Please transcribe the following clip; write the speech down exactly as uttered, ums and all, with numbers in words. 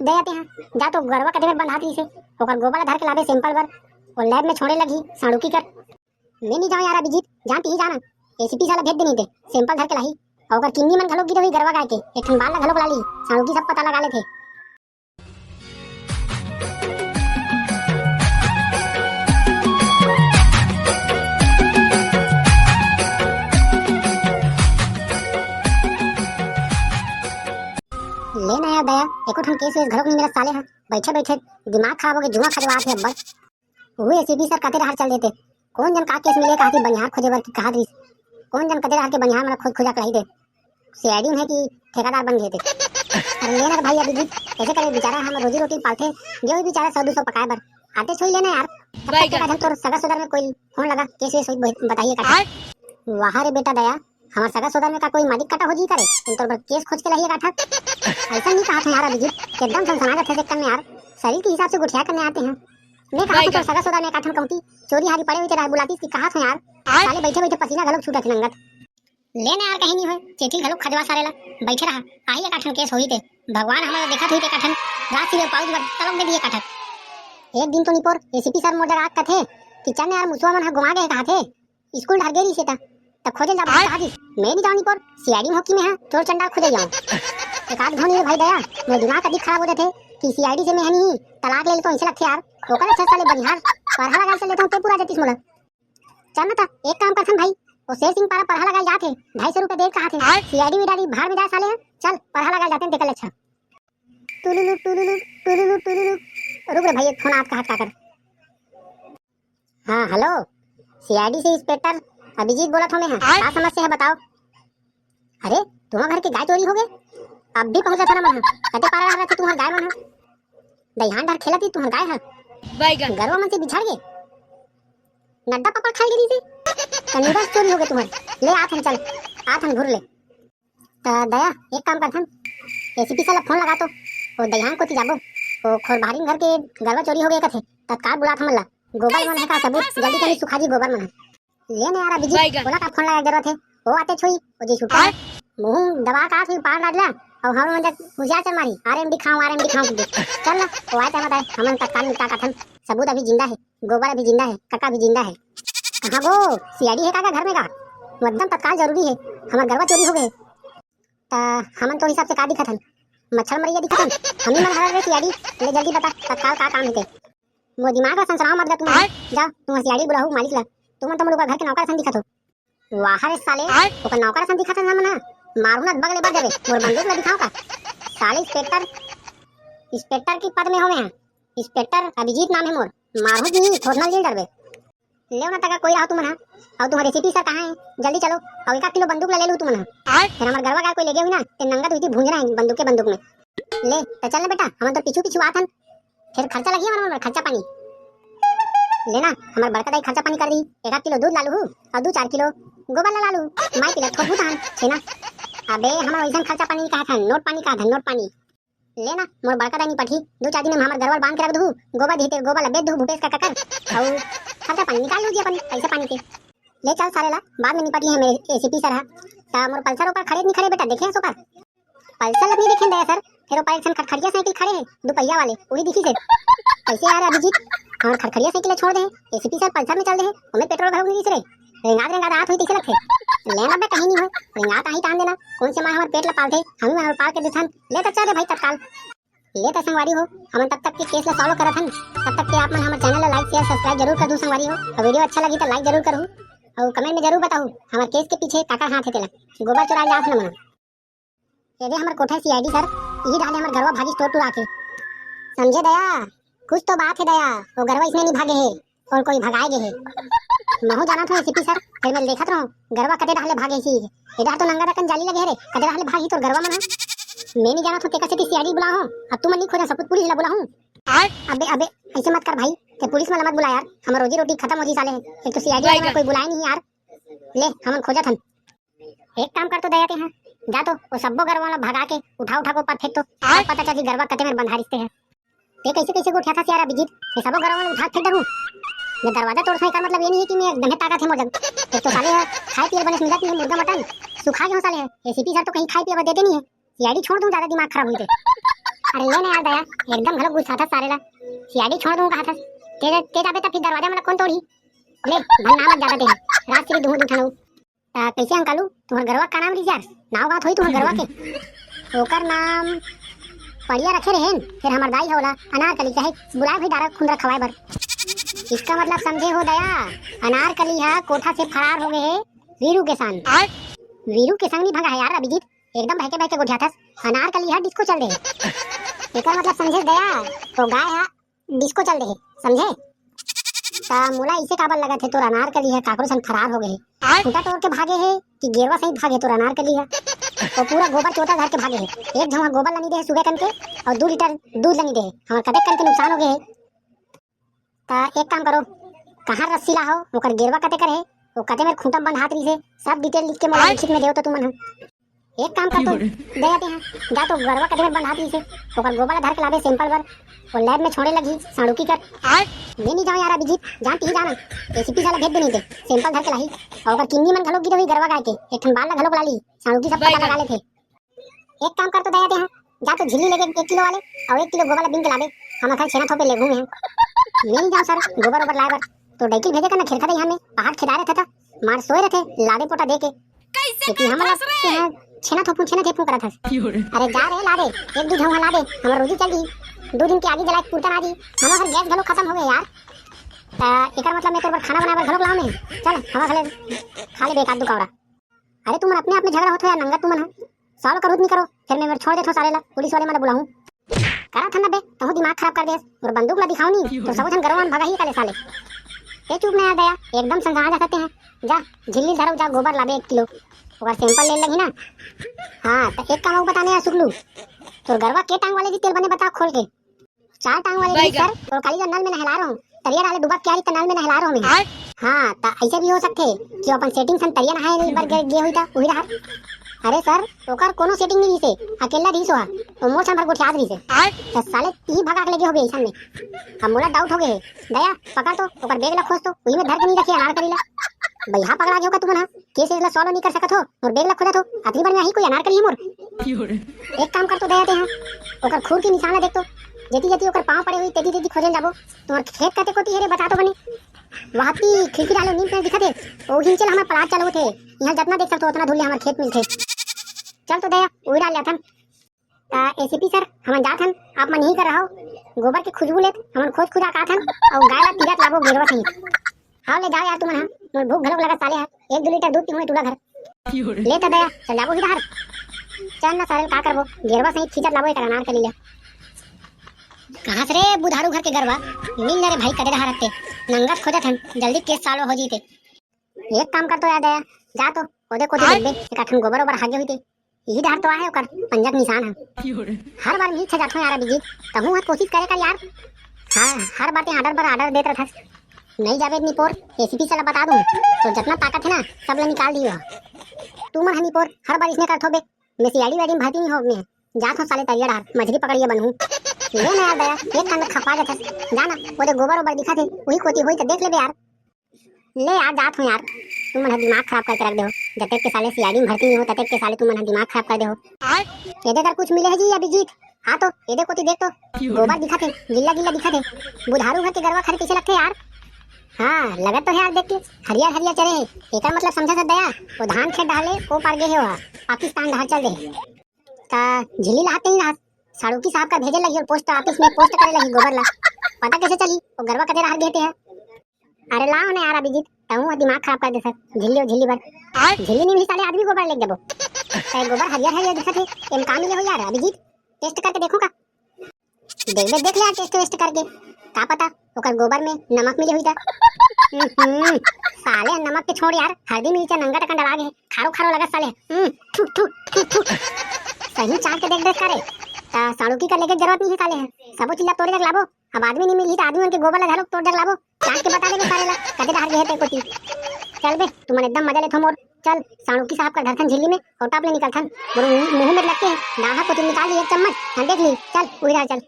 दे आते हैं, जा तो गरवा कते में बंधात रहिसे, ओकर गोबर ला धर के लाबे sample बर, वो lab में छोड़े लगही साड़ुकी कर। मैं नहीं जाऊँ यार अभिजीत, जान तिही जाना, एसीपी साला भेज दे नहीं ते, sample धर के लाही, और ओकर किन्नी मन घलोक गिरे हुई गरवा गाय के, एक ठन बाल ला घलोक ला ली, साड़ुकी सब पता लगा लेथे। ले ना यार दया, एको ठन केस वेस घलोक नहीं मिलत साले ह। बैठे बैठे दिमाग खराब होके जुआ खजवात हे अब्बड़। वो एसीपी सर कते डहर चल देते, कौन जन का केस मिले कहती बनिहार खोजे बर की कहत रहिस, कौन जन कते डहर के बनिहार मन खोज खोजा के लाई दे। सीआईडी में कि ठेकेदार बन गए थे। अरे लेना रे भाई अभिजीत, कैसे करे बेचारा, हम रोजी रोटी पालथे, जो भी बेचारा सौ दो सौ पकाए बर आते छोई लेना यार। तब तक के कथन तोर सगा सोदर में कोई फोन लगा, केस वेस होई बताइए का। वाह रे बेटा दया, हमार सगा सोदर में का कोई मालिक काटा हो जी करे, तुम तोर पर केस खोज के लाइए काठा। ऐसा नहीं कहा था यार अभिजीत, एकदम सनसना जाते चक्कर में यार, शरीर के हिसाब से गुठिया करने आते हैं। मैं कहा था तोर सगा सोदर में काठन कहती, चोरी हारी पड़े हुए तेरा बुलाती इसकी कहा था यार। साले बैठे बैठे पसीना घलोक छूटा थे नंगत। ले ना यार, कहीं नहीं होय, चेचिल घलोक खजवा सारे ला, बैठे रहा, आही एकाठन केस होही ते, भगवान हमन ला देखत होही ते एकाठन, रात सिरे पाउज बर तलक दे दिए काठक। एक दिन तो निपोर एसीपी सर मोर जगह आके कथे कि चल ना यार, मुसवा मन ह गुमा गए कहा थे, स्कूल डहर गे रहिसे त, त खोजे जाबो कहा दिस। मैं नहीं जाऊँ निपोर, सीआईडी में हो कि मैं हा चोर चंडाल खोजे जाऊँ। एक आध घोनी रे भाई दया, मोर दिमाग कभी खराब हो जाथे कि सीआईडी से मैं हा नहीं तलाक ले लेता हूँ, ऐसे लगथे यार। ओकर अच्छा साले बनिहार परहा लगा चल लेता हूँ, ते पूरा जतिस मोला। चल ना त, एक काम करथन भाई, वो शेर सिंह पारा परहा लगाए जात हे, ढाई सौ रुपया दे कहा थे। सीआईडी वीआईडी भाड़ में जाए साले ह, चल परहा लगाए जाते हैं, देखल अच्छा। टुलुलु, टुलुलु, टुलुलु, टुलुलु। रुक रे भाई, एक फोन आप कहा का कर। हाँ, हेलो, सीआईडी से इंस्पेक्टर अभिजीत बोलत हो मैं हा। का समस्या है बताओ? अरे, तुम्हार घर के गाय चोरी हो गए? अब भी पहुंचा था ना मन हा। कते पारा रहा थे तुम्हार गाय मन हा? दहियान डहर खेलत ही तुम्हार गाय हा। गरवा मन से बिछड़ गए। नड्डा पापड़ खाई गिरी थे। कनिबस चोरी हो गए तुम्हारे। ले आथन चल, आथन घुर ले। त दया, एक काम करथन, एसीपी साला फोन लगा तो, वो दहियान कोती जाबो, वो खोरबहारिन घर के गरवा चोरी हो गए कथे, तत्काल बुलात हमन ला। गोबर मन है का सबूत, जल्दी कनी सुखा जी गोबर मन है। ले ना यार अभिजीत, बोला का फोन लगा जरूरत है, वो आते छोई, वो जी छुट्टा है। मुंह दबा का थी पार डाल ला, और हम मन जब उजिया चल मारी, आरएमडी खाऊं, आरएमडी खाऊं। चल ना, वो आए ते बताए, हमन तत्काल निपटा का थन, सबूत अभी जिंदा है। गोबर अभी जिंदा है, कका भी जिंदा है। कहाँ गो? सीआईडी है काका घर में का? वो एकदम तत्काल जरूरी है, हमार गरवा चोरी हो गए। त हमन तो हिसाब से का दिखत हन? मच्छर मरिया दिखत हन? हम ही मन हरा रे सीआईडी, ले जल्दी बता, तत्काल का काम है ते? वो दिमाग ला सनसनाओ मत गा तुम। जाओ, तुम सीआईडी बुलाओ मालिक ला, तुम तो मोर घर के नौकर सन दिखत हो। वाह रे साले, ओकर नौकर सन दिखत हन हमन हा। मारू ना बगले बगले, मोर बंदूक ला दिखाओ का? साले इंस्पेक्टर, इंस्पेक्टर की पद में हो मैं हा। इंस्पेक्टर अभिजीत नाम है मोर। मारू जी, थोड़ा ना डरबे। लेव ना तका कोई रहो तुमन हा। और तुम्हारे एसीपी सर कहाँ है? जल्दी चलो। और एक आध किलो बंदूक ला ले लू तुमन हा। फिर हमार गरवा गाय कोई ले गया हुई ना, ते नंगा तो इतनी भूंजना है बंदूक के बंदूक में। ले, तो चल ना बेटा, हमन तो पीछू पीछू आथन। फिर खर्चा लगी हमारा खर्चा पानी। लेना, हमार बड़का दाई खर्चा पानी कर दी। एक आध किलो दूध लालू हूँ और दो चार किलो गोबर ला लालू। माई पिला थोपू तान छेना। अबे हमार वैसन खर्चा पानी नहीं कहा था, नोट पानी कहा था, नोट पानी। लेना, मोर बड़का दाई निपटही, दो चार दिन में हमार गरवा बांध के रख दू, गोबर दी तेरे गोबर ला बेच दू भूपेश का ककर, और खर्चा पानी निकाल लूजिए अपन पैसा पानी के। ले चल सारे ला, बाद में निपटी है मेरे एसीपी सर हा। ता मोर पल्सर ऊपर खड़े नहीं खड़े बेटा, देखे हैं सो का? पल्सर ला नहीं देखे दया सर, फिर ऊपर एक ठन खटखटिया साइकिल खड़े है, दो पहिया वाले, वही दिखी से। कैसे यार अभिजीत, हमार खटखटिया साइकिल ला छोड़ दे, एसीपी सर पल्सर में चल दे, हमें पेट्रोल घरों नहीं रे। रेंगात रेंगात आत हुई कैसे लगते? लेना बे कहीं नहीं हो, रेंगात आई तान देना, कौन से माँ हमारे पेट ला पालते, हम ही हमारे पाल के दिथन। ले तो चल रे भाई तत्काल। ले त संगवारी हो, हमन तब तक के केस ला सॉल्व करत हन। तब तक के आप मन हमर चैनल ला लाइक, शेयर, सब्सक्राइब जरूर कर दू संगवारी हो, और वीडियो अच्छा लगी त लाइक जरूर करू, और कमेंट में जरूर बताऊ हमर केस के पीछे काकर हाथ हे तेला। गोबर चोराए जात हे ना मना। ये दे हमर कोठा सीआईडी सर, यही डाले हमर गरवा भागी चोर टुरा के। समझे दया, कुछ तो बात है दया, वो गरवा इसने नहीं भागे है। और कोई भगाए गे हे। महू जानत हूँ एसीपी सर, फिर मैं देखत रहूँ, गरवा कते डहले भागे ही। ए डहर तो नंगा रकन जाली लगे हे रे, कते डहले भागी तोर गरवा मन ह। मैं नहीं जानत हूँ, तेकर सेती सीआईडी बुला हूँ, अब तुमन नहीं खोजा सबूत पुलिस ला बुला हूँ। अबे, अबे, ऐसे मत कर भाई, ते पुलिस वाला मत बुला यार, हमार रोजी रोटी खत्म हो जी साले। एक तो सीआईडी वाला कोई बुलाए नहीं यार। ले, हमन खोजत हन। एक काम कर तो दया ते हैं, जा तो वो सब्बो गरवा ला भगा के उठा उठा के ऊपर फेंक तो, तब पता चलही गरवा कते मेर बंधारिस ते हैं। ते कैसे कैसे गोठियाथस यार अभिजीत, ये सबो गरवा ला उठा के फेंक डरू। मैं दरवाजा तोड़थों, एकर मतलब ये नहीं है कि मैं गंभीर ताकत है मोर जग। एक तो साले है, खाए पिए बने मिलत नहीं है, मुर्गा मटन सुखा गए हो साले है। एसीपी सर तो कहीं खाए पिए बर देते नहीं है। सीआईडी छोड़ दूं, ज्यादा दिमाग खराब हुई थे। अरे ले ना यार दया, एकदम घलो गुस्सा था सारे ला। सीआईडी छोड़ दूं कहा था। ते, ते जाबे त फिर दरवाजा मन ला कोन तोड़ही? ले, भन ना मत जादा ते। राजश्री दुहू दू ठन अउ। त कइसे अंकलू, तुंहर गरवा का नाम रिहिस यार? नाव गाँव होही तुंहर गरवा के। ओकर नाम पड़िया रखे रहेन, फिर हमर दाई ह ओला अनारकली कहे बुलाए भाई डारा खुंदरा खवाए बर। इसका मतलब समझे हो दया, अनारकली ह कोठा से फरार हो गए हे वीरू के संग। वीरू के संग नहीं भगा है यार अभिजीत, एकदम बहके बहके गोठियाथस। अनारकली ह डिस्को चल दे हे। एकर मतलब समझे दया, तो गाय ह डिस्को चल दे हे, समझे? त मोला इसे काबर लगत हे तोर अनारकली ह काकरो संग फरार हो गए हे। खूंटा टोर के भागे हे कि गेरवा सहित भागे तोर अनारकली ह? तो पूरा गोबर चोता धर के भागे हे। एक झउहा गोबर ल नी दे हे सुबह कन के, अउ दू लीटर दूध ल नी दे हे। हमर कतेक कन के नुकसान हो गए हे। त एक काम करो, कहाँ रस्सी ला हो, ओकर गेरवा कते कर हे, वो कते मेर खूंटा में बंधात रहिस हे, सब डिटेल लिख के मोला लिखित में देव तो तुमन ह। एक काम कर तो, दया ते हा, जा तो गरवा कते मेर बंधात रहिस हे, ओकर गोबर ला धर के लाबे सैंपल बर, वो लैब में छोड़े लगही, साड़ुकी कर। मैं नहीं जाऊँ यार अभिजीत, जान तिही जाना, एसीपी साला भेज दे नहीं ते, सैंपल धर के लाही, अउ ओकर किन्नी मन घलो गिरे हुई गरवा गाय के, एक ठन बाल ला घलो ला ली, साड़ुकी सब पता लगा लेथे। एक काम कर तो दया ते हा, जा तो झिल्ली लेके एक किलो वाले अउ एक किलो गोबर ला बीन के लाबे। हमर घर छेना थोपे ले घूमे हैं। मैं नहीं जाऊँ सर गोबर ओबर लाए बर। तो डैकिल भेजे कर ना खेरखा दे यहाँ में पहाड़ खेदाए रहता था। मार सोए रहते लादे पोटा दे के। लेकिन हम लोग के यहाँ छेना थोपू छेना थेपू करत हस। अरे जा रे लादे, एक दू झउहा लादे, हमर रोजी चल दी। दो दिन के आगी जला के पुरता ना दी। हमर घर गैस घलो खत्म हो गए यार। त एकर मतलब मैं तोर बर खाना बनाए बर घलो लाऊं नहीं। चल हमर घर खा ले एक आध दू कौड़ा। अरे तुमन अपने आप में झगड़ा होत हो यार नंगा तुमन ह। सॉल्व करो नहीं करो, फिर मैं मेर छोड़ देथो साले ला, पुलिस वाले मन ला बुलाहूं। करा था ना बे, तहूं दिमाग खराब कर देस। मोर बंदूक ला दिखाओ नहीं तो सबो झन गरवा मन भगा ही काले साले। ते चुप ना यार दया, एकदम संगा जा सकते हैं। जा झिल्ली धरो, जा गोबर लाबे एक किलो, ओकर सैंपल ले लगी ना। हाँ तो एक काम अउ बताने यार सुगलू, तोर गरवा के टांग वाले जी तेल बने बता खोल के। चार टांग वाले नहीं सर, और काली जो नल में नहला रहा हूँ, तरिया डाले डूबा क्यारी त नल में नहला रहा हूँ मैं। हाँ, त ऐसे भी हो सकते कि वो अपन सेटिंग सन तरिया नहाए नहीं बर गे, गे हुई था, वही रहा। अरे सर, ओकर कोनो सेटिंग नहीं रहिसे, अकेला रहिस हुआ, वो मोर सन भर गोठियात रहिसे। त साले ती भगा के लेगे होबे ऐसन में। अब मोला डाउट हो गए है। दया, पकड़ तो, ओकर बैग ला खोज तो, वही में धर के नहीं रखे अनारकली ला। भैया पकड़ा गए होगा तुमन, हाँ? केस ला सॉल्व नहीं कर सकत हो, मोर बैग ला खोजत हो, अतनी बार में आही कोई अनारकली है मोर। एक काम कर तो दया ते हा, ओकर खूर के निशान ला देख तो, जेती जेती ओकर पाँव पड़े हुई तेती तेती खोजन जाबो। तुम्हार खेत कते कोती है रे, बता तो बने। वहाती खिड़की डाले नीम पेड़ दिखत है, ओ हिंचल हमर पलाट चालू होथे, यहाँ जतना देख सकथो उतना धुल्ले हमर खेत मिलथे। चल तो दया, उही डाल जाथन। त एसीपी सर, हमन जात हन, आप मन यहीं कर रहो। गोबर के खुशबू लेत हमन खोज खुजा के आत हन, अउ गाय ला तीरत लाबो गेरवा सहित। हाव ले जाओ यार तुमन हा, मोर भूख घलोक लगत साले हा, एक दू लीटर दूध पीहूं टूला घर। ले त दया, चल जाबो ही डहर। चल ना सारे का करबो, गेरवा सहित खींचत लाबो एक अनारकली ला। कहाँ से रे बुधारू घर के गरवा, मिल न रे भाई कदे डहर हत्ते, नंगत खोजत हन, जल्दी केस सालो हो जीते। एक काम कर तो यार दया, जा तो ओदे कोती देखबे, एक ठन गोबर ओबर हागे होही ते। इही डहर तो आहे ओकर पंजा के निशान ह। हर बार मिल छे जाथो यार अभिजीत, तहूं हर कोशिश करे कर यार। हाँ, हर बार ते ऑर्डर पर ऑर्डर देत रहथस। नहीं जाबे निपोर, एसीपी साला बता दूं, तो जतना ताकत है ना, सब ला निकाल दियो। तू मन ह निपोर, हर बार इसने करथो बे। मैं सीआईडी वाईडी में भर्ती नहीं हो मैं। जाथो साले तरिया डहर, मछली पकड़िए बनहूं। ले ना यार दया, एक काम में खपा जाथस। जा ना, ओदे गोबर ओबर दिखत है, वही कोती होई तो देख लेबे यार। ले यार, जात हूँ यार, तुमन ह दिमाग खराब करके रख दे हो। जतेक के साले सीआईडी में भर्ती नहीं हो, ततेक के साले तुमन ह दिमाग खराब कर दे हो। एदे कर कुछ मिले है जी अभिजीत? हाँ तो, एदे कोती देख तो, गोबर दिखत है, गिल्ला गिल्ला दिखत है। बुधारू घर के गरवा खरे कैसे लगथे यार? हाँ, लगत तो है यार देख के, हरियर हरियर चरे है। एकर मतलब समझा था दया, वो धान खेत डाले, वो पार गे है वह, पाकिस्तान डहर चल दे है। त झिल्ली ला हाथ नहीं रहा, साड़ुकी साहब का भेजे लगी और पोस्ट ऑफिस में पोस्ट करे लगी गोबर ला। पता कैसे चली वो गरवा कते रहा गे ते है? अरे लाओ ना यार अभिजीत, तहूं दिमाग खराब कर दे सर। झिल्ली और झिल्ली बर। झिल्ली नहीं भी साले आदमी गोबर ले देबो। ते गोबर हरियर हरियर दिखत है, एम का मिले हो यार अभिजीत? टेस्ट करके देखो का? देख देख देख ले यार टेस्ट वेस्ट करके, का पता ओकर गोबर में नमक मिले हुई ता। हम्म, साले नमक के छोड़ यार, हल्दी मिर्चा नंगा टका डला गे, खारो खारो लगत साले। हम्म, थू थू थू थू। सही चाट के देख देख करे, ता साड़ुकी कर लेके जरूरत नहीं है साले है। सबो चिल्ला तोड़े जग लाबो, अब आदमी नहीं मिली तो आदमी मन के गोबर ला घलो तोड़ जग लाबो। चाट के बता देबे सारे ला, कते डहर गे हे ते कोती। चल बे, तुमन एकदम मजा लेथो मोर। चल, साड़ुकी साहब कर धरथन झिल्ली में, और टाप ले निकलथन। मोर मुंह, मुंह में लग के, डाहा कोती निकाल ली एक चम्मच, हम देख ली। चल, उही डहर चल।